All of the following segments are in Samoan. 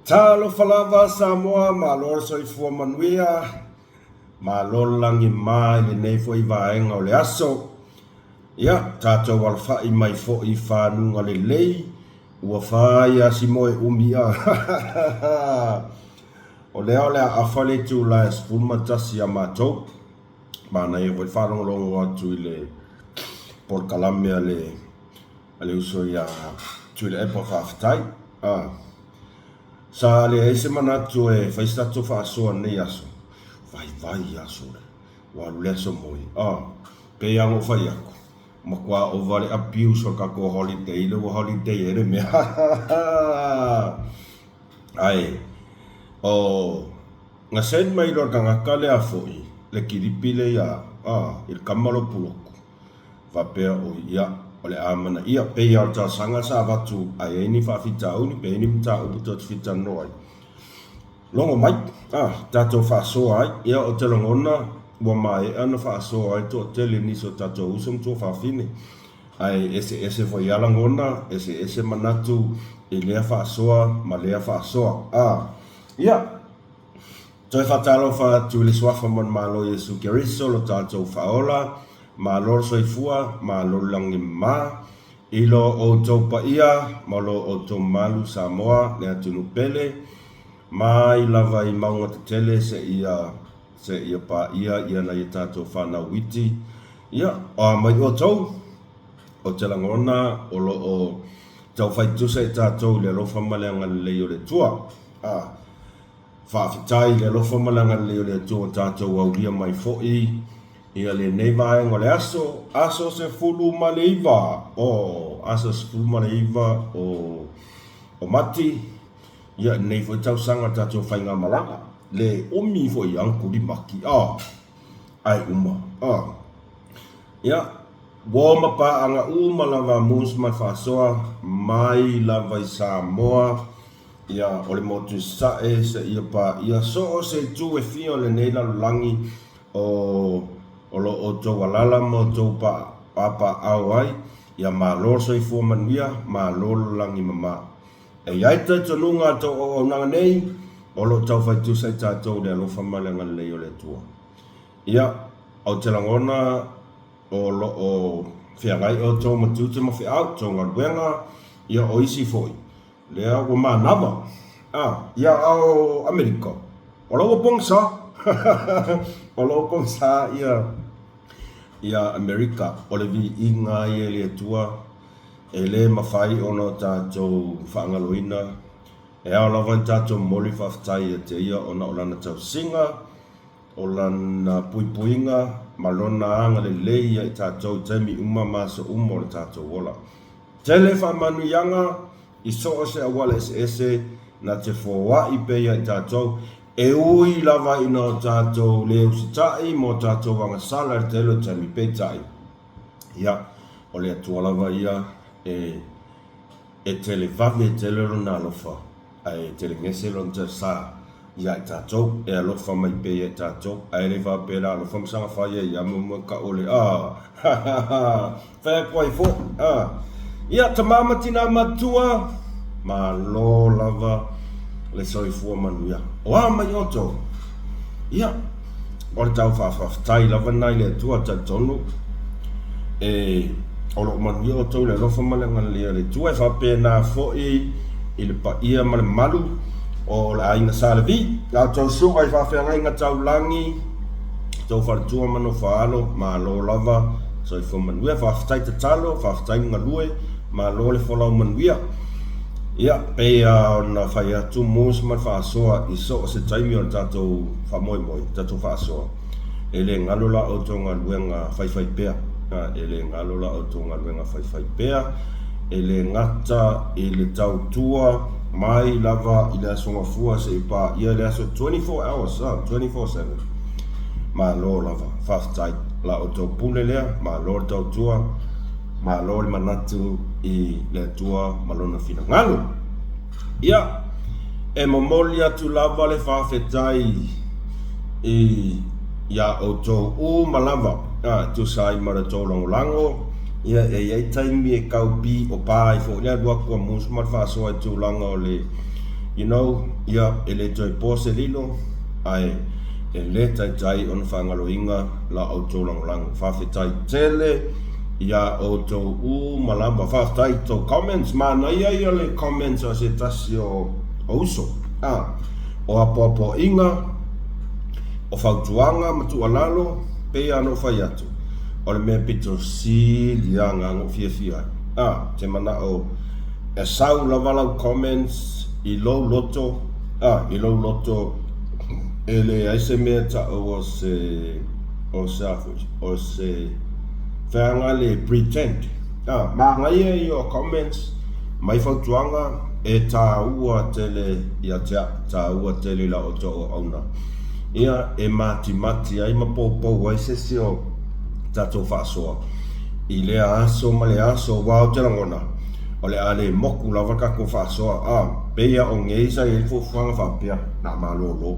Talofa lava Samoa, malo le soifua manuia, malo le lagi ma i lenei foi vaega o le aso. Ia, tatou alafai mai foi i fanuga lelei, ua fai a si moe umi a. O lea o le a afa le itula e 11 ia matou. Manaia foi le faalogologo atu i le polokalame a le a le uso ia Tuilaepa faafetai. A. Sa leai se manatu e fai se tatou faasoa i lenei aso. Vaivai aso le. Ua alu le aso moe. A. Pei lava ona ou fai atu, matua ova le abuse o le tatou holiday lea ua holiday ai le mea. Ae, o, na send mai loa e le tagata lea foi le kilipi lea ia, a, i le tama lea o Pulotu. Faapea oi, ia, o le a amanaia. Pei lava o le talosaga sa avatu a i ai ni faafitauli pe i ai ni mataupu tou te fia talanoa ai, logo mai, a, tatou faasoa ai. Ia, ou te lagona ua maea ona faasoa ai le toatele i nisi o tatou uso ma tuafafine, ae eseese foi lava lagona, eseese manatu i lea faasoa ma lea faasoa. A, ia. Toe faatalofa atu i le Suafa ma le Malo Iesu Keriso lo tatou Faaola, malo le soifua, malo le lagi mama i lo outou paia ma lo outou mamalu Samoa le atunuu pele, mai lava i mauga tetele seia seia paia ia nai a tatou fanau iti, ia oa mai outou, ou te lagona o lo o tau fai tusa i tatou i le alofa ma le agalelei o le Atua. A. Faafetai i le alofa ma le agalelei o le Atua ua tatou aulia mai foi ia lenei vaega o le aso, aso 19 o, aso 19 o, o Mati, ia lenei foi tausaga o le tatou faigamalaga, le umi foi Ankuli Maki, oh, ai uma, oh. Ia, ua ma paaga uma lava a Moose ma le faasoa mai lava i Samoa, Ia, o le motu i Sasae seia paia so o se itu e fia o lenei lalolagi o o lo outou alala ma outou papaao ai, ia malo le soifua manuia, malo le lagi mama. E i ai le talitonuga a le tou auaunaga nei, o lo o tau fai tusa i tatou le alofa ma le agalelei o le Atua. Ia, ou te lagona o lo o feagai outou ma tiute ma feau, tou galuega, ia o isi foi, Lea ua manava. A, ia a o Amerika, o la ua pogisa. O la ua pogisa ia, ia Amerika. O le viiga ia i le Atua, e le mafai ona o tatou faagaloina. E ao lava ona tatou momoli faafetai ia te Ia ona o Lana tausiga, o Lana puipuiga ma Lona agalelei ia i tatou i taimi uma ma aso uma o le tatou ola. Tele faamanuiaga i so o se auala eseese na te foai pea ia i tatou, e ui lava ina o tatou le usitai ma o tatou agasala i le tele o taimi, peitai, ia, o le Atua lava ia e, e tele vave tele Lona alofa, ae tele gese Lona tausa. Ia i tatou, e alofa mai pea ia i tatou, ae le faapea la alofa ma saga fai ai ia mo ka ole a fai atu ai foi a ia tama ma tina matua malo lava le soifua manuia o a mai outou ia o le tau faafafetai lava lena i le Atua talitonu e o lo o manuia outou i le alofa ma le agalelei o le Atua. E faapena foi i le paia ma le mamalu o le aiga Sa Levi, la outou susuga i faafeagaiga taulagi, outou faletua ma nofoaalo, malo lava, soifua manuia. Faafetai tatalo, faafetai le galue, malo le folau manuia. Ia, pei lava ona fai atu Mose ma le faasoa i so o se taimi o le tatou faamoemoe, le tatou faasoa, e le galo la outou galuega faifaipea, e le galo la outou galuega faifaipea, e le gata i le tautua mai lava i le Aso Gafua seia paia le aso 24 hours, 24/7. Malo lava, faafetai. La outou pule lea, malo le tautua. Malo le manatu i le Atua ma Lona finagalo. Ia, e momoli atu lava le faafetai i iā outou uma lava e tusa ai ma le tou lagolago. Ia, e i ai taimi e tau pi o pa ai foi le alu atu a Musu ma le faasoa i tulaga o le You know, ia, e le toe po se lilo, ae e le taitai ona faagaloina la outou lagolago. Faafetai tele iā outou uma lava. Faafetai i tou comments. Manaia ia le comments a se tasi o uso. A, o apoapoaiga, o fautuaga ma tuualalo, pei lava ona ou fai atu, o le mea pito sili lava na ona ou fiafia ai. A, ou te manao e sau lava lau comments i lou loto, a, i lou loto e leai se mea tau o se, o se a foi, o se feaga le pretend. A, manaia ia o comments mai fautuaga e tāua tele ia te au, tāua tele i la outou auauna. Ia, e matimati ai ma poupou ai se isi o tatou faasoa i lea aso ma le aso, aua ou te lagona, o le a le moku lava le tatou faasoa. A, pei lava o nei sa i ai le fuafuaga faapea, na malolo,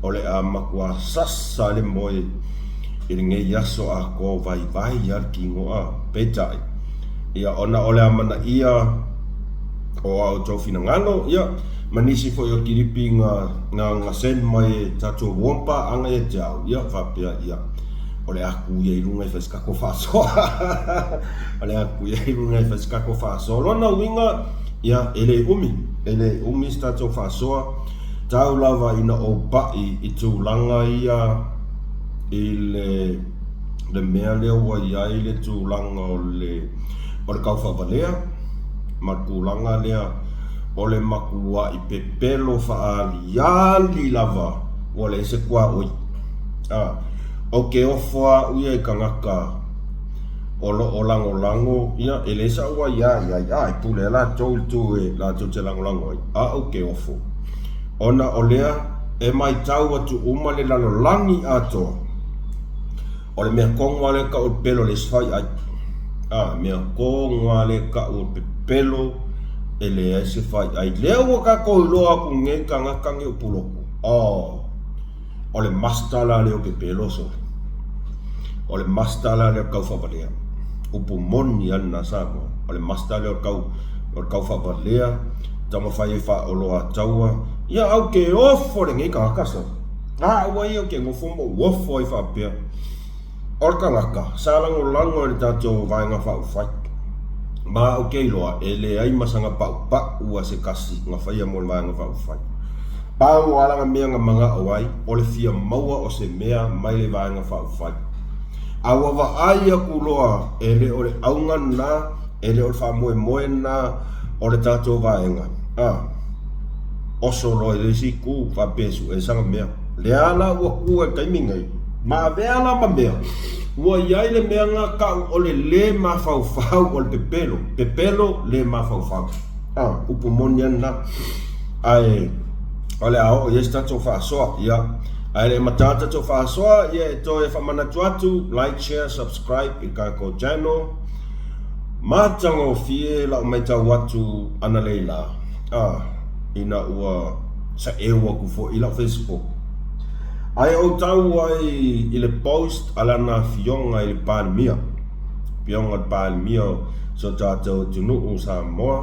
o le a matua sasa le moe i lenei aso atoa, vaivai lava le tino. A, peitai, ia ona o le amanaia o a outou finagalo, ia, ma nisi foi o kilipi na, na, na send mai e tatou uo ma paaga ia te au, ia, faapea, ia, o le a kū ia i luga e fai se tatou faasoa. O le a kū ia i luga e fai se tatou faasoa. O lona uiga, ia, e le umi, e le umi se tatou faasoa, tau lava ina ou pai i tulaga ia i le, le mea lea ua i ai le tulaga o le, o le taufaavalea ma le tulaga lea o le matuai pepelo faaaliali lava ua leai se tuaoi. A, ou te ofo au ia i tagata o lo o lagolago, ia, e leai sa'u aiā i ai, a, e pule lava latou i le tū e latou te lagolago ai, a ou te ofo, ona o lea e matau atu uma le lalolagi atoa, o le mea tonu lava lea e tau o le pepelo e leai se faiai, a, mea tonu lava lea e tau o le pepelo e leai se faiai. Lea ua tatou iloa atu nei tagata nei o Pulotu, oh. O le master la lea o pepelo sole. O le master la lea o le taufaavalea. Upu moni lava lena Samoa. O le master lea o le tau, o le taufaavalea, taumafai e faaoloataua. Ia au ke ofo lenei tagata sole. A ua ia ou te nofo ma ou ofo ai faapea. O le tagata, sa lagolago e le tatou Vaega Faaupufai. Ma ou te iloa, e leai ma sana paupau a se tasi na faia mo le Vaega Faaupufai. Pau lava lana mea na manao ai, o le fia maua o se mea mai le Vaega Faaupufai. A ua vaai atu loa, e le o le auga lena, e le o le faamoemoe lena o le tatou Vaega, a, oso loa i le isi itu, faapea e sue sana mea. Lea la ua tu ai i le taimi nei, ma avea la ma mea, ua i ai le mea na tau o le lē mafaufau o le pepelo, pepelo lē mafaufau. A, upu moni lava lena. Ae o le a oo i ai se tatou faasoa, ia. Ae le i amata le tatou faasoa, ia e toe faamanatu atu, like, share, subscribe i le tatou channel. Matagofie lau matau atu analeila, a, ina ua saeu atu foi i lau Facebook. Ae ou tau ai i le post a lana afioga i le Palemia, afioga i le Palemia o si o tatou atunuu o Samoa,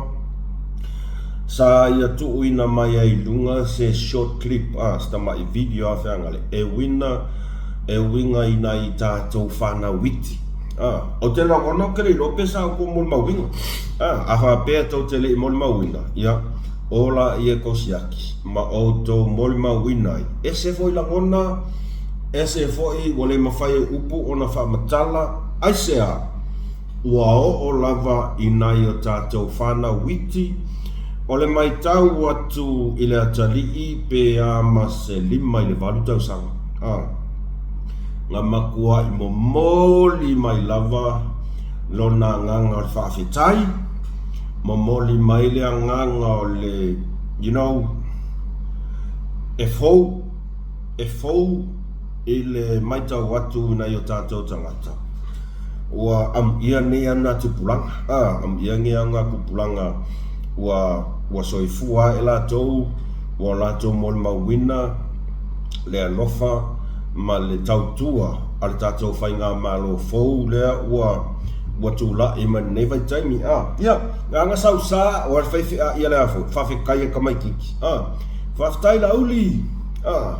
sa ia tuuina mai ai i luga se short clip, a, se tamai video a feagale, e uina, e uiga i nai tatou fanau iti. A, ou te lagona ou te le iloa pe sa outou molimauina. A, a faapea tou te le i molimauina, ia, Ola ia kou siaki, ma outou molimauina ai. Ese foi lagona, ese foi ua le mafai e upu ona faamatala, aisea? Ua oo lava i nai o tatou fanau iti, o le maitau atu i le atalii pe a ma se 5 i le 8 tausaga, a na matuai momoli mai lava lona agaga o le faafetai, Momoli mai le agaga o le, you know, e fou, e fou i le maitau atu i nai o tatou tagata. Ua amuia nei ana tupulaga, a, amuia nei ana tupulaga ua, ua soifua ae latou, ua latou molimauina le alofa ma le tautua a le tatou Faigamalo fou lea ua, ua tulai mai lenei vaitaimi, a. Ia, agaga sausa, o le faifea ia le a foi, faafetai e tamaititi, a. Faafetai Laauli, a.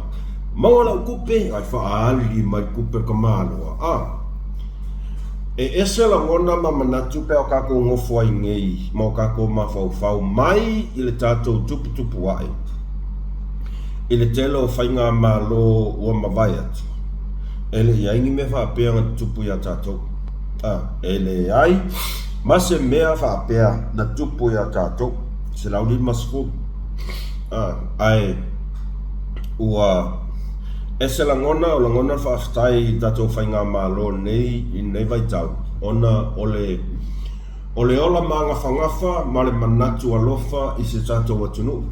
Maua lau tupe, ai faaali mai tupe le tamaloa, a. E ese lagona ma manatu pe a o tatou nofo ai nei ma o tatou mafaufau mai i le tatou tuputupu ae i le tele o faigamalo ua mavae atu. E le i ai ni mea faapea na tutupu iā tatou. A, e leai ma se mea faapea na tupu iā tatou. 150. A, ae ua ese lagona, o lagona le faafetai i le tatou Faigamalo nei i lenei vaitau, ona o le O le ola magafagafa ma le manatu alofa i se tatou atunuu,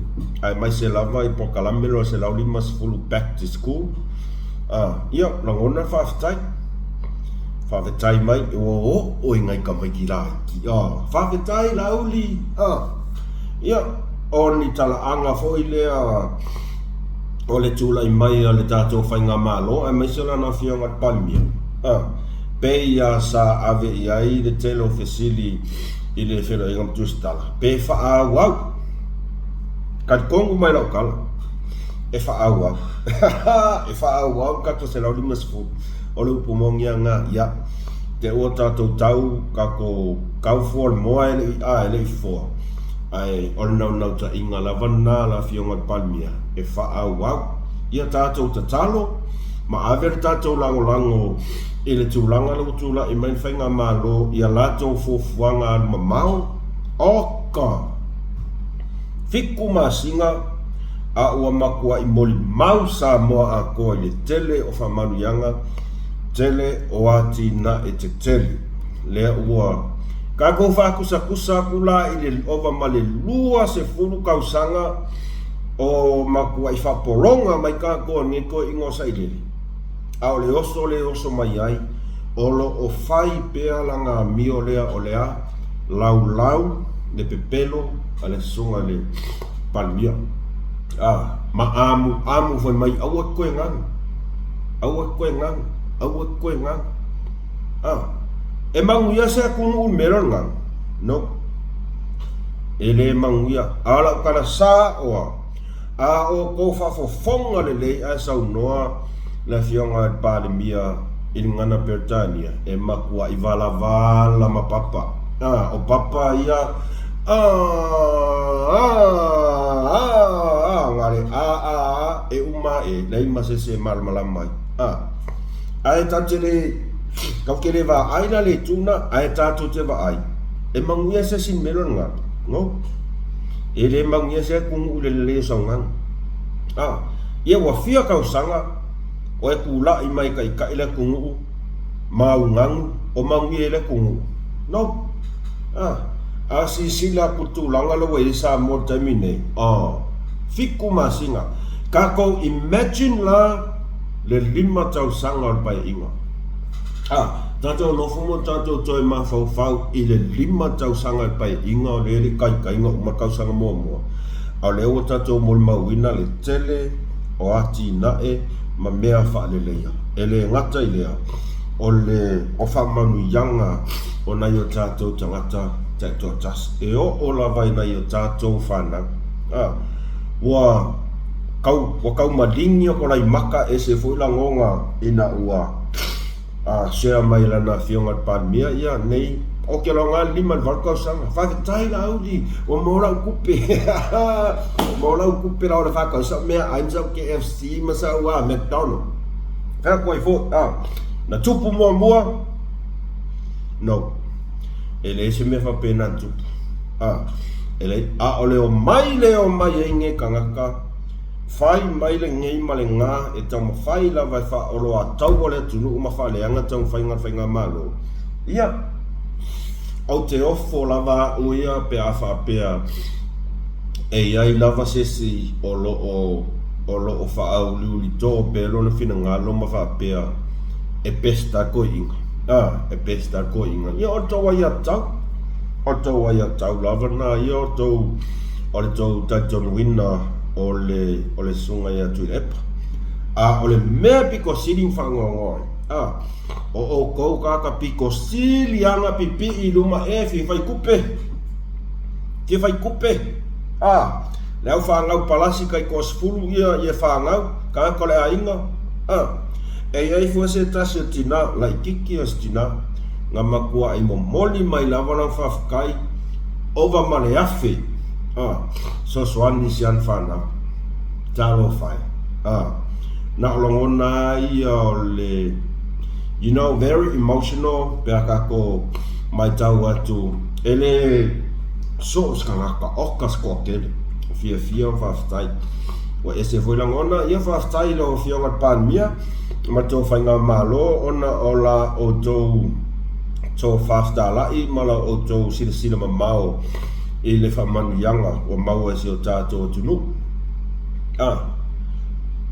aemaise lava i polokalame 250 Back to School. A, ia, lagona le faafetai. Faafetai mai, ua oo i nai tamaiti laiti. A, faafetai Laauli. A, ia, o ni talaaga foi lea o le tulai mai a le tatou Faigamalo, aemaise lana Afioga i le Palemia. A. Pei lava sa ave i ai le tele o fesili i le feiloaiga ma Tusitala, pe faaauau? Talitonu mai lau tala, e faaauau. E faaauau le tatou 150. O le upu moni lava lena, ia, te ua tatou tau, tatou tau fua le moa e le i, a, e le i fofoa. Ae o le naunautaiga lava lena a le Afioga i le Palemia, e faaauau. Ia tatou tatalo ma ave le tatou lagolago i le tulaga lea ua tulai mai le Faigamalo i a latou fuafuaga alumamao. Oka! Fitu masina a ua matuai molimau Samoa atoa i le tele o faamanuiaga, tele o atinae tetele. Lea ua tatou faatusatusa atu la i le ova ma le 20 tausaga o matuai faapologa mai tatou e lenei toeaiina o Sailele. A o le oso lea e oso mai ai, o lo o fai pea lana amio lea o le a laulau le pepelo a le Susuga i le Palemia. A, ma amuamu foi mai, aua e toe ganu, aua e toe ganu, aua e toe ganu. A, e manuia se atunuu i le mea lea o le ganu? No. E le manuia. A o lau tala sa oa, A outou faafofoga lelei ae saunoa le Afioga i le Palemia i le gagana Peretania, e matuai valavala ma papa. A, o papa ia, a, a, a, a, na le a, a, a, e uma ae, leai ma se isi e malamalama ai. A, ae tatou te le, tatou te le vaai la le itu lena, ae tatou te vaai, e manuia se isi mea lona, no. E le manuia se atunuu i le lelei o saunoaga. A, ia ua fia tausaga o e tulai mai e taitai le atunuu ma au ganu o manuia ai le atunuu. No. A, a silasila atu i le tulaga lea ua i ai Samoa i le taimi nei, a, fitu masina. Tatou imagine la le 5 tausaga o le Paeaiga. A, tatou nofo ma tatou toe mafaufau i le 5 tausaga i le Paeaiga o lea e le i taitaiga uma le tausaga muamua, a o lea ua tatou molimauina le tele o atinae ma mea faaleleia. E le gata i lea, o le o faamanuiaga o nai o tatou tagata taitoatasi, e oo lava i nai o tatou fanau. A, ua kau, ua kau maligi o ko laimaka ese foi lagona ina ua a share mai lana afioga i le Palemia, ia nei, ou te loga le 5 i le 8 tausaga. Faafetai Laauli, ua maua lau tupe. Ua maua lau tupe la o le faatau sau meaai ma sau KFC ma sau a McDonald. Fai atu ai foi, a, na tupu muamua, no. E leai se mea faapena na tupu. A, e leai, a o le omai lea e omai ai nei tagata, Fai mai lenei ma lena e taumafai lava e faaoloataua le atunuu ma faaleaga taumafaiga a le Faigamalo. Ia, ou te ofo lava au ia pe a faapea e i ai lava se isi o lo o o lo o faauliulito pea lona finagalo ma faapea e pesta le toeaina. A, e pesta le toeaina. Ia, o le tou aiatatau. O le tou aiatatau lava lena ia o tou o le tou talitonuina o le o le Susuga ia Tuilaepa. A o le mea pito sili ona faanoanoa ai, A, o ʻoukou kā ka piko sili ana pipiʻi i luma e fia fai kupe. Fia fai kupe. A, le au whanau palasi kai 30 ia ia whanau, kānaka o le ʻāina. A, e i ai fua se tasi o tina, laʻikiki o se tina, nga makuaʻi momoli mai lava lana faafetai, ova ma le afe, a, sosoani i si ana whanau. Talofa e. A, na o lagona a ia o le, you know, very emotional pe a kākou matau atu, e le so o se kanaka, oka se toatele, fiafia ma faafetai. Ua ese foi lagona, ia faafetai i lau Afioga i le Palemia ma le tou faigamalo ona o la outou tofa fetalai ma la outou silasila mamao i le faamanuiaga ua maua e si o tatou atunuu. A,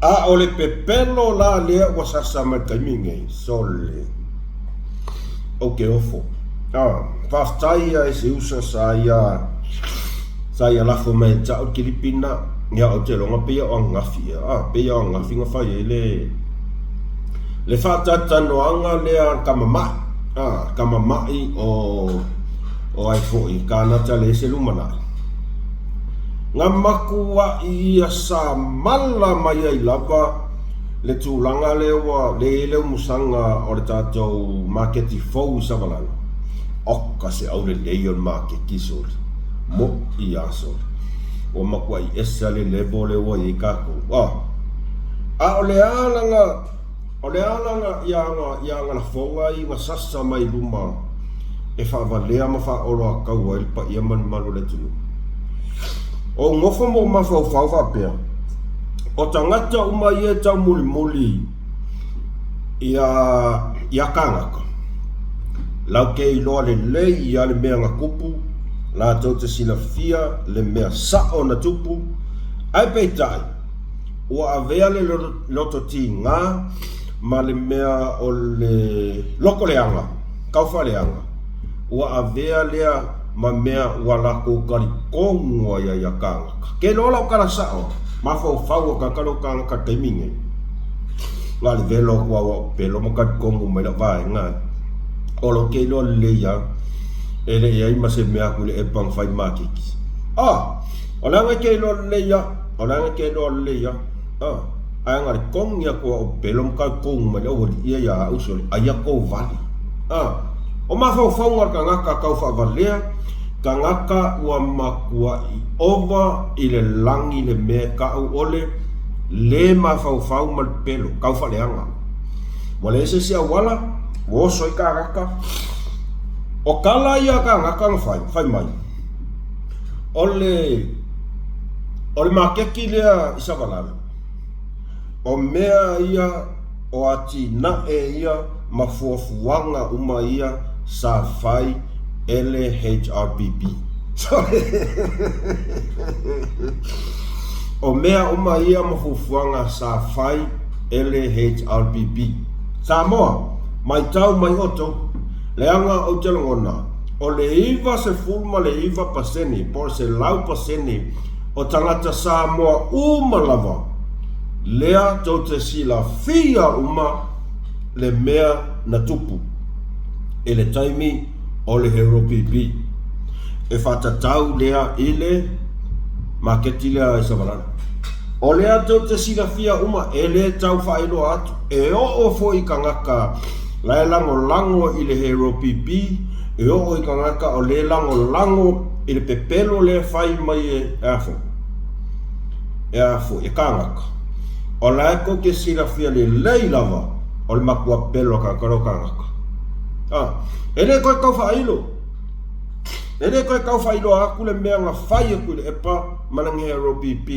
a o le pepelo la lea ua sasa mai le taimi lenei, sole, ou te ofo. A, faafetai ia e se uso sa ia, sa ia lafo mai e ta'u le kilipi na, ia ou te iloga pei o ananafi ea, a, pei o ananafi na fai ai le, le faatalatalanoaga lea a le tama ma'i, a, le tama ma'i o, o ai foi, Kanata leai se lumanai. Na matuaʻi ia sa mala mai ai lava le tulaga lea ua le i ai le umusaga o le tatou maketi fou i Savalalo. Oka se aulelei o le maketi sole. Moʻi lava sole. Ua matuaʻi ese le level lea ua i ai tatou. A, a o le a lana O le a lana ia ana ia ana lafoga i na sasa mai luma e faavalea ma faaoloataua ai le paia ma le mamalu o le atunuu. O ou nofo ma ou mafaufau faapea, o tagata uma ia e taumulimuli ia ia kānaka, lau ke iloa lelei ia le mea na tupu, latou te silafia le mea saʻo na tupu, ae peitai, ua avea le loto tigā ma le mea o le loko leaga, taufa leaga, ua avea lea ma mea ua latou talitonu ai ia kānaka. Ke iloa lau tala saʻo, mafaufau o tagata leo kānaka i le taimi nei. Na o le welo atu au au pelo ma talitonu mai lau vaega ai. O lou ke iloa lelei lava, e le i ai ma se mea atu i le epa na fai makeki. Ah! O le aga ke iloa lelei lava. O le aga ke iloa lelei lava. Ah, ae na le kogi atu au pelo ma talitonu mai le aualii ia ia au sole, aia kou vale. Ah, o mafaufauga o le tagata tau faavalea, tagata ua matuai ova i le lagi le mea e ta'u o le lē mafaufau ma le pelo, tau faaleaga. Ua leai se isi auala, ua oso ai kānaka. O tala ia a kānaka na fai, fai mai, o le O le makeki lea i Savalalo, o mea ia o atinae ia ma fuafuaga uma ia sa fai e le HRPP. O mea uma ia ma fuafuaga sa fai e le HRPP. Samoa, maitau mai outou, leaga ou te lagona, o le 99% po o le 100% o tagata Samoa uma lava lea tou te silafia uma le mea na tupu i le taimi o le Hero PP. E faatatau lea i le maketi lea i Savalalo. O lea tou te silafia uma e le tau faailoa atu, e oo foi i tagata la e lagolago i le Hero PP, e oo i tagata o le lagolago i le pepelo lea e fai mai e a foi, e a foi, e kānaka. O la e tou te silafia lelei lava o le makua pepelo a tagata lea o kānaka. A, e le toe tau faailo. E le toe tau faailoa atu le mea na fai e Tuilaepa ma lana Hero PP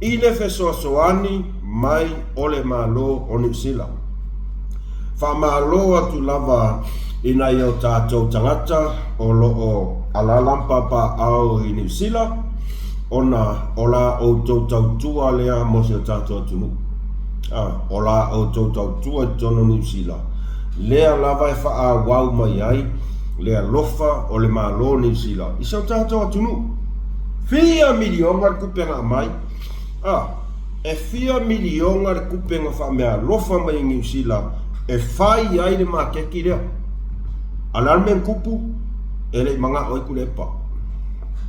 i le fesoasoani mai o le Malo o Niu Sila. Faamalo atu lava i nai o tatou tagata o lo o alaala ma papaaao i Niu Sila ona o la outou tautua lea mo si o tatou atunuu. A, o la outou tautua i totonu o Niu Sila, lea lava e faaauau mai ai le alofa o le Malo o Niu Sila i si o tatou atunuu. Fia miliona le tupe na aumai. A, e fia miliona le tupe na faameaalofa mai e Niu Sila. E fai ai le maketi lea. A o le a le mea na tupu? E le i manao ai Tuilaepa.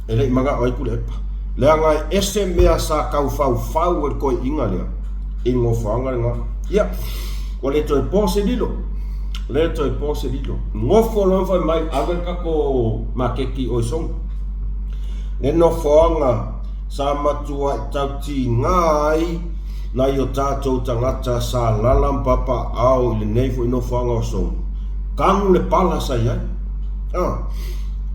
E le i manao ai Tuilaepa. Leaga e ese mea sa tau faufau e le toeaina lea i le nofoaga lena. Ia, ua le toe po se lilo. Le toe po se lilo. Nofo loa ma fai mai, ave le tatou maketi i o i Sogi. Le nofoaga sa matuai tautiga ai nai o tatou tagata sa alaala ma papaaao i lenei foi nofoaga o Sogi, tanu le pala sa i ai. A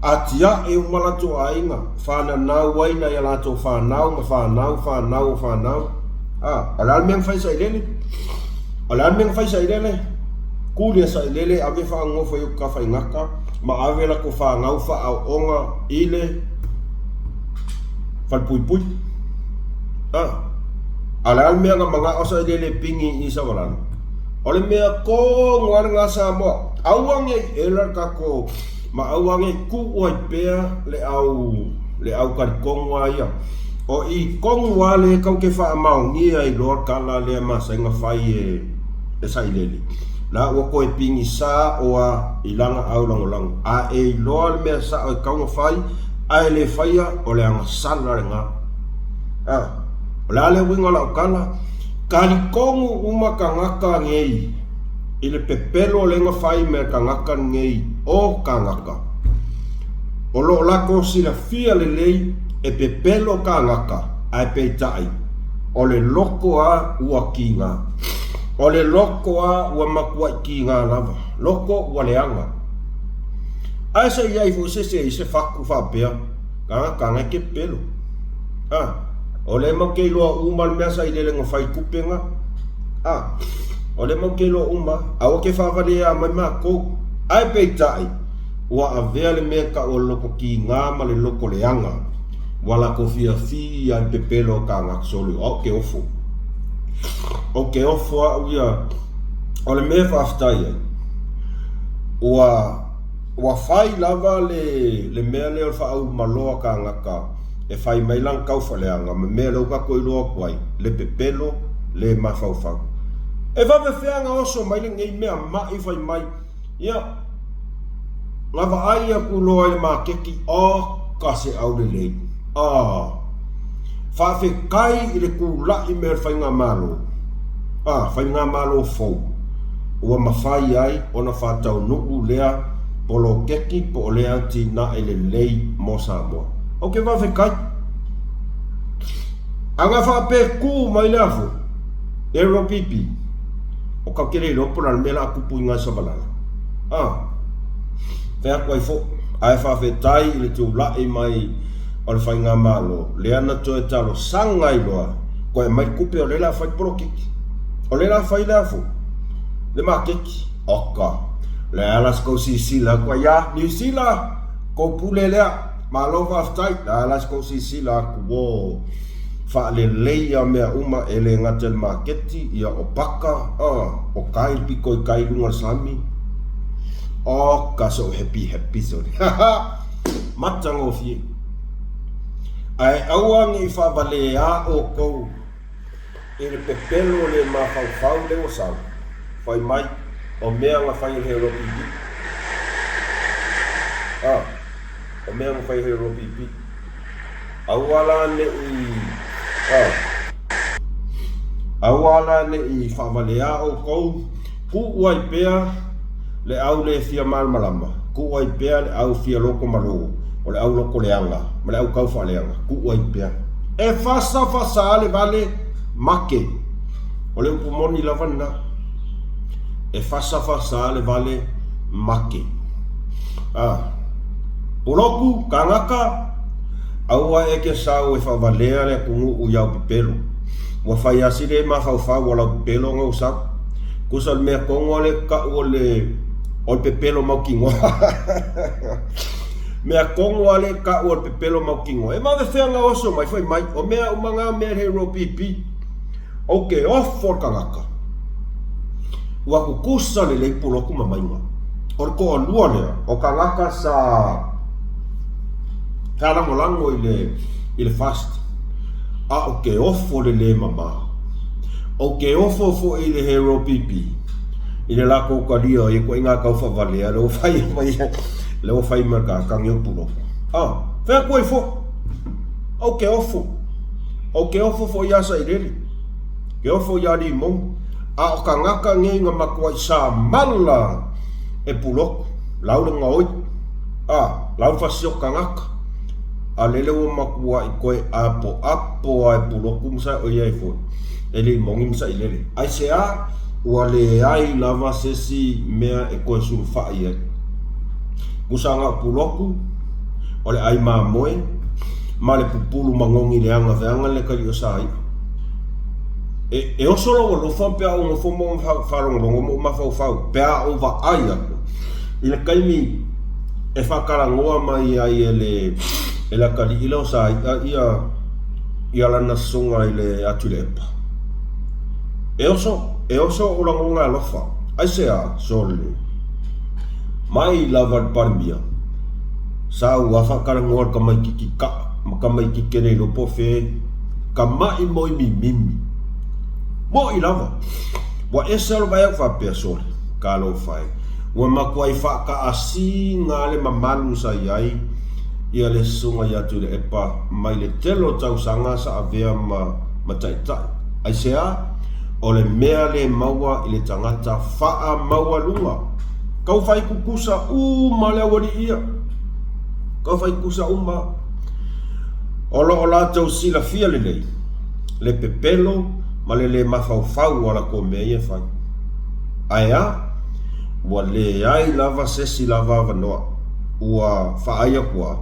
atiae uma latou aiga, fananau ai nai a latou fanau ma fanau, fanau o fanau. A, o le a le mea na fai e Sailele? O le a le mea na fai e Sailele? Kuli a Sailele ave faanonofo i uta Tafaigata ma ave latou fanau faaaooga i le falepuipui. A, a o le a le mea na manao Sailele e pigi i Savalalo? O le mea tonu lava lena Samoa. Aua ne i ela le tatou ma aua ne i tuu ai pea le au le au talitonu lava ia. O i tonu lava lea e tatou te faamaonia ai loa le tala lea masani ona fai e e Sailele. La ua toe pigisa oa i lana au lagolago. A e iloa le mea sao e tatau ona fai, ae le faia, o le agasala lena. A, o le a le uiga o lau tala? Talitonu uma tagata nei i le pepelo lea na fai ma le tagata lenei o tagata. O lo o latou silafia lelei e pepelo tagata, ae peitai, o le loko a ua kiga. O le loko a ua matuai kiga lava. Loko ua leaga. Ae se i ai foi se isi se fatu faapea, tagata na e te pepelo. A, o lea matou te iloa uma le mea sa i lele na fai tupe na. A, o lea matou te iloa uma, aua te faavalea mai matou. Ae peitai, ua avea le mea tau o le loko kiga ma le loko leaga. Ua latou fiafia i le pepelo o tagata sole, o au ke ofo. O ke ofo au ia, o le mea e faafetai ai, ua, ua fai lava le, le mea lea o le faaulumaloa tagata e fai mai lana taufaleaga ma mea lea ua tatou iloa atu ai, le pepelo, le mafaufau. E faapefea ona oso mai lenei mea ma'i fai mai, Ia, na vaai atu loa i le maketi, oka se aulelei. Ah, faafetai i le tula'i mai o le faigamalo, ah, faigamalo fou, ua mafai ai ona faataunuu lea poloketi po o lea atinae lelei mo Samoa. Ou te faafetai. A na faapea tu mai le afu, e ROPP, O ka kele iloa po o le a le mea la a tupu i Gaesavalala. A, fai atu ai foi, ae faafetai i le tula'i mai o le Faigamalo, lea na toe talosaga ai loa, toe aumai le tupe o lea la a fai le poloketi. O lea la a fai le a foi? Le maketi. Oka, le a la se tou silasila atu ai a Niu Sila, tou pule lea, malo faafetai, le a la se tou silasila atu, uo. Faaleleia mea uma e le gata i le maketi, ia o paka, o kai le pito i kai i luga o le sami. Oka sou happy happy sole. Matagofie. Ae aua ne i faavaleā outou i le pepelo le mafaufau lea ua sau, fai mai, o mea na fai e le Heropipi. O mea na fai e le Heropipi. Aua la ne i, aua la ne i faavaleā outou, tuu ai pea le au le fia malamalama, tuu ai pea le au fia loto malo, o le au loto leaga ma le au tau faaleaga, tuu ai pea. E fasa fasa le vale, make. O le upu moni lava lena. E fasa fasa le vale, make. Poloku, Kānaka, aua e ke sau e faavalea le atunuu i au pepelo. Ua fai asi le mafaufau o lau pepelo ona ua sau. Tusa o le mea tonu a le tau o le o le pepelo mautinoa. Mea tonu a le tau o le pepelo mautinoa. E vave fea ona oso mai fai mai, o mea uma na mea he ropipi. Ou te ofo le tagata. Ua tutusa lelei poloku ma maiga. O le toalua lea o tagata sa sa lagolago i le i le FAST. A ou te ofo le le mama. Ou te ofo foi i le Hero PP. I le lakou talia o ia ituaiga tau faavalea lea ua fai mai ai, lea ua fai mai e le tagata lenei o Puloku. A, fai atu ai foi, ou te ofo, ou te ofo foi ia Sailele, te ofo ia Limogi, a o tagata nei na matuai samala e Puloku, lau le gaoi, a, lau le fasioti tagata, a lele ua matuai toe apoapo lava e Puloku ma saoia ai foi e Limogi ma Sailele. Aisea? Ua leai lava se isi mea e toe sulufai ai. Tusa na o Puloku, o le ai mamoe, ma le pupulu manogi leaga veaga le taliʻi o Saiʻa. E, e oso lou alofa pe a ou nofo ma ou faalogologo ma ou mafaufau, pe a ou vaai atu i le taimi e faatalanoa mai ai e le, e le atalii lea o Saiʻa ia, ia lana susuga i le Atuilaepa. E oso, e oso ou lagona alofa. Aisea, sole? Mai lava le Palemia, sa ua faatalanoa le tamaititi kaʻa ma tamaititi e le iloa po o fea ka maʻi moi mimimi. Moʻi lava. Ua ese lava vaai au faapea, sole, talofa e. Ua matuai faataasiga le mamalu sa i ai ia le susuga ia Tuilaepa mai le tele o tausaga sa avea ma ma taitai. Aisea? O le mea le maua i le tagata faamaualuga. Tau fai kukusa uma le aualii ia. Tau fai kukusa uma. O lo o latou silafia lelei le pepelo ma le le mafaufau o a latou mea ia e fai. Ae a? Ua leai lava se isi lava avanoa. Ua faai atu a,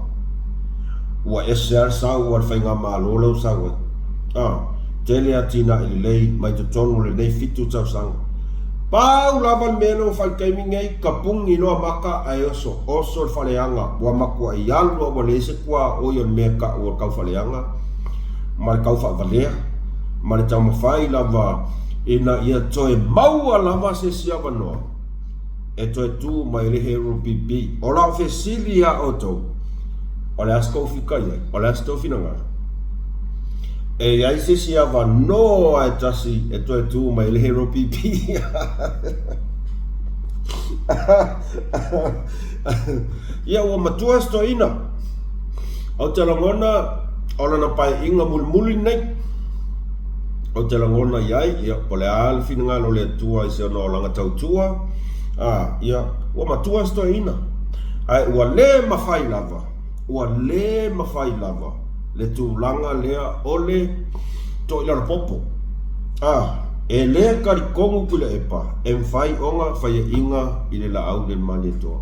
ua ese lava le sau a le faigamalo lea ua sau ai. A, tele atinae lelei mai totonu o lenei 7 tausaga. Pau lava le mea lea ua fai i le taimi nei, tapuni loa maka ae oso oso le faleaga. Ua matuai alu lava ua leai se tuaoi o le mea e tau o le taufaleaga ma le taufaavalea ma le taumafai lava ina ia toe maua lava se isi avanoa e toe tu mai le Hero BB. O lau fesili ia outou, o le a se tou fika i ai? O le a se tou finagalo? E i ai se isi avanoa e tasi e toe tu mai le Hero BB? Ia ua matua se toeaina. Ou te lagona o lana paeaiga mulimuli lenei. Ou te lagona i ai, ia, po o le a le finagalo o le Atua i si ona olaga tautua, a, ia, ua matua se toeaina. Ae ua le mafai lava, ua le mafai lava le tulaga lea o le toilalopopo. A, e le talitonu Tuilaepa e mafai ona faiaina i le laau le Malietoa.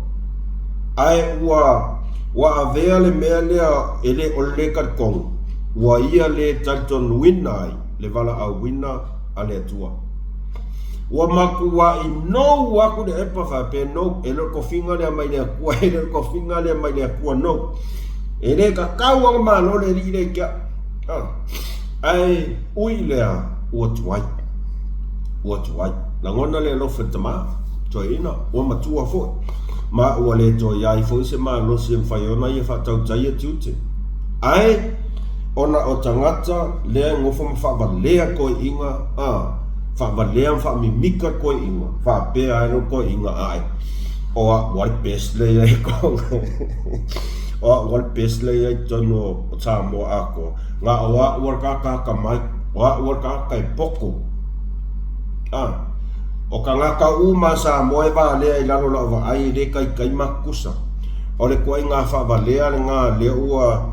Ae ua, ua avea le mea lea e le, o le le talitonu, ua ia le talitonuina ai le valaauina a le Atua. Ua matuai nou aku le epa faapea nou, e le o le tofiga lea mai le Atua, e le o le tofiga lea mai le Atua nou. E le tatau ona malo le alii lea i te au. Ah. Ae ui lea ua tuai. Ua tuai. Lagona le alofa i le tama, toeaina, ua matua foi. Ma ua le toe i ai foi se malosi e mafai ona ia faatautaia tiute. Ae, ona o tagata lea e nofo ma faavalea toeaiina, a, faavalea ma faamimika toeaiina, faapea ai loa toeaiina ae, o a'u a le best lea i ai totonu, o a'u a le best lea i ai totonu o Samoa atoa, na o a'u a le tagata atamai, o a'u a le tagata e poto. A, o tagata uma a Samoa e valea i lalo o la'u vaai e le taitai ma tutusa. O le ituaiga faavalea lena lea ua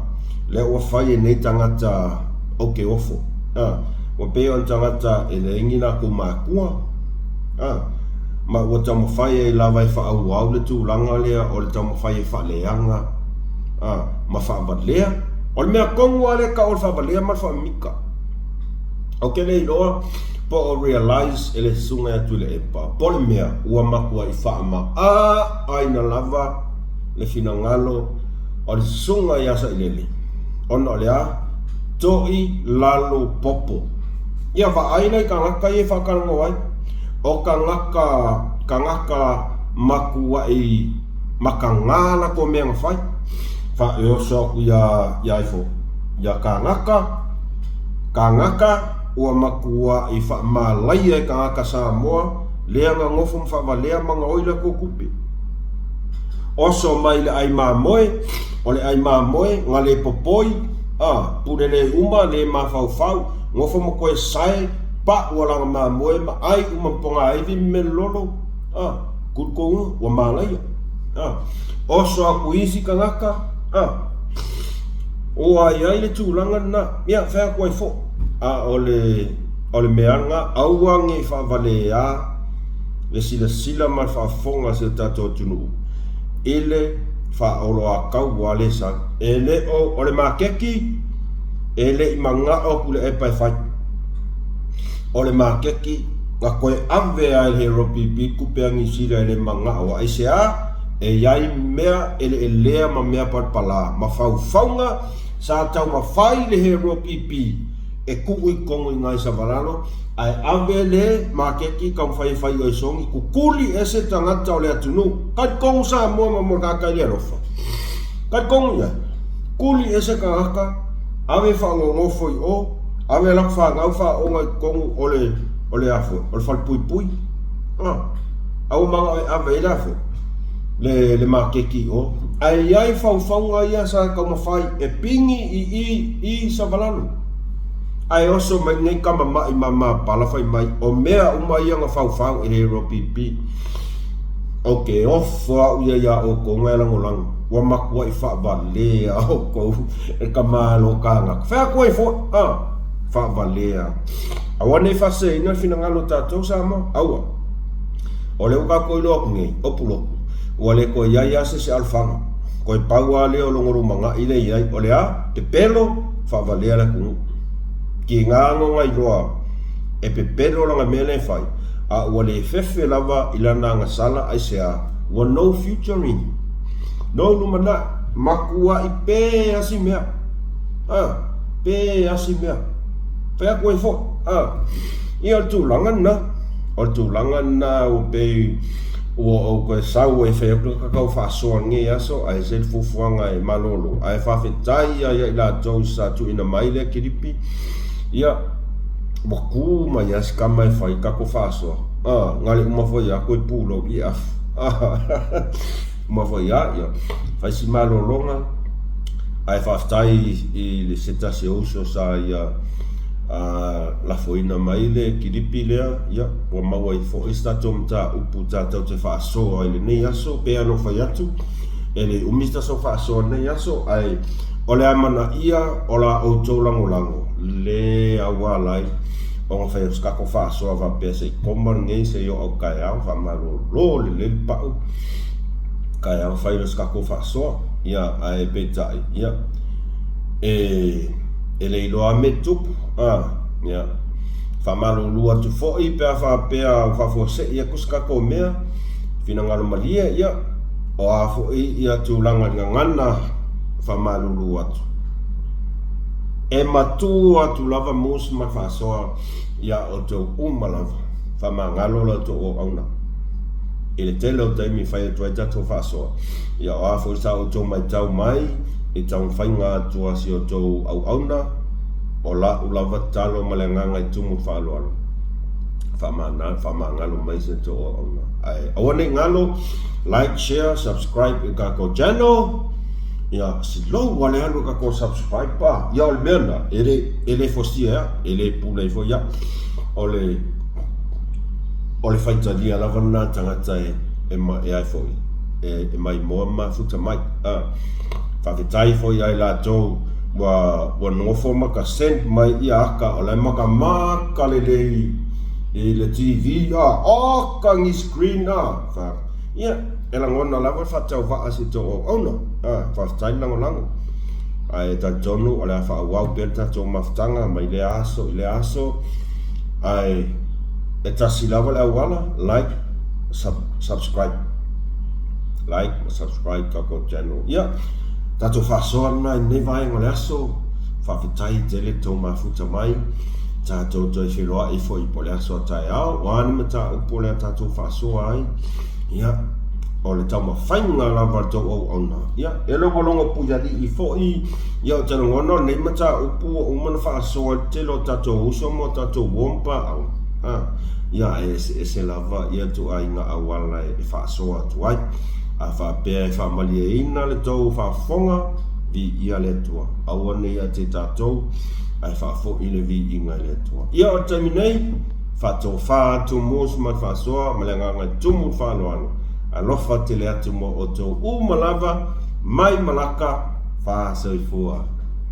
lea ua fai e nei tagata ou te ofo. A, ua pei o ni tagata e leai ni latou matua. A, ma ua taumafai ai lava e faaauau le tulaga lea o le taumafai e faaleaga, a, ma faavalea. O le mea tonu lava lea e tau o le faavalea ma le faamimita. Ou te le iloa po o realize e le susuga ia Tuilaepa po o le mea ua matuai faamaaaina lava le finagalo o le susuga ia Sailele ona o le a? Toʻi lalo popo. Ia vaai la i tagata ia e faatalanoa ai. O tagata, tagata matuai mataga latou mea na fai. Faaoso atu ia, ia ifo, ia kānaka, Kānaka, ua matuai faamalaia e tagata Samoa Lea gagofo ma faavalea ma gaoi latou tupe. Oso mai le ai mamoe, o le ai mamoe, ga le popoi, a, pule le uma, le mafaufau, nofo ma toe sae, pau alaga mamoe ma ai uma ma pogaivi ma melololo, a, kulukouna, ua malaia, a, oso aku isi tagata, a, ua i ai le tulaga lena, ia, fai atu ai foi, a o le, o le mea lena, aua ne i faavaleā le silasila ma le faafofoga a si o tatou atunuu i le faaoloataua le sau. E le o, o le maketi, e le i manao atu le epa e fai. O le maketi, na toe ave lava e le HRPP tupe a Niu Sila e le manao. Aisea? E i ai mea eleelea ma mea palapala ma faufauga sa taumafai le HRPP e tuu i totonu i ina i Savalalo, ae ave le maketi taumafai e fai i Sogi, kukuli ese tagata o le atunuu. Talitonu Samoa ma Molekatai i le alofa. Talitonu i ai, kuli ese tagata, ave faanonofo i o, ave latou fanau faaoga i totonu o le o le a foi, o le falepuipui. A, a ua manao e ave ai le a foi, le, le maketi i o. Ae i ai faufauga ia sa taumafai e pigi i i i Savalalo. Ae oso mai nei tama maʻi mama pala fai mai, o mea uma ia na faufau e le RPP. Ou te ofo au ia iā ʻoukou na e lagolago, ua matuaʻi faavalea ʻoukou e ka Malo kānaka. Fai atu ai foi, a, faavalea. Aua ne i faaseseina le finagalo o tatou Samoa, aua. O lea ua tatou iloa atu nei, o Pulotu, ua le toe i ai lava se isi alofaga. Toe pau lava lea o logo lumanaʻi lea e i ai, o le a? Pepelo, faavalea le atunuu. Tiga no na iloa e pepelo lana mea lea e fai, a ua le fefe lava i lana agasala aisea, ua no future in him. No lumanai, matuai pe asi mea. A, pe asi mea. Fai atu ai foi, a. Ia o le tulaga lena. O le tulaga lena ua pei ua ou toe sau ai fai atu le tau faasoa lenei aso ae ese le fuafuaga e malolo ae faafetai ia ia i latou sa tuuina mai lea kilipi ia ua tu mai lava si tama e fai tatou faasoa a na le uma foi lava toe pulou i afu uma foi lava ia fai si malologa ae faafetai i le se tasi o uso sa ia lafoina mai le kilipi lea ia ua maua ai foi se tatou mataupu tatou te faasoa i lenei aso. Pei lava ona ou fai atu, e le umi se tatou faasoa i lenei aso, ae o le amanaia o la outou lagolago le auala ai ona fai atu se tatou faasoa faapea se i koma lenei se i oo atu taeao, faamalolo lelei le pau taeao fai loa se tatou faasoa. Ia, ae peitai, ia, e le iloa lava mea e tupu, a, ia. Faamalulu atu foi pe a faapea ua faafuasei atu se tatou mea, finagalo malie, ia, o a foi ia tulaga i le gagana, faamalulu atu. E matua atu lava Moose ma le faasoa iā outou uma lava. Faamagalo la outou auauna. I le tele o taimi e fai atu ai tatou faasoa, ia o a foi sa outou matau mai i taumafaiga atu a si outou auauna, O la'u lava tatalo ma le agaga i tumu faaaloalo, faamagalo mai se tou auauna. Ae aua ne i galo, like, share, subscribe i kakou channel. Ia, silou ua le alu i kakou subscribe pa. Ia, o le mea lena, e le, e le fosia e au, e le pule ai foi au. O le, o le faitalia lava lena tagata e, e, e ai foi, e, e maimoa ma mafuta mai. Ah. Faafetai foi ia i latou ua ua nofo ma ka send mai ia aka o la e makamaka lelei i le TV a oka ni screen a fa ia e lagona lava le faatauvaa si tou auauna a faafetai le lagolago ae talitonu o le a faaauau pea le tatou mafutaga mai lea aso i lea aso ae e tasi lava le auala like sub, subscribe like ma subscribe tatou channel ia tatou faasoa lena i lenei vaega o le aso faafetai tele tou mafuta mai tatou toe feiloai foi po o le aso a taeao o a ni mataupu o le a tatou faasoa ai ia o le taumafaiga lava a le tou auauna ia e logologo puialii foi ia ou te lagona o lenei mataupu ua uma ona faasoa i le tele o tatou uso ma o tatou uo ma paaga. A, ia, ae eseese lava ia ituaiga auala e faasoa atu ai. A faapea e faamalieina le tou faafofoga, viia le Atua. Aua ne i ia te tatou, ae faafoi le viiga i le Atua. Ia, o le taimi nei, faatofa atu Mus ma le faasoa ma le agaga e tumu i le faaaloalo. Alofa tele atu mo outou uma lava, mai Malaka, faasoifua.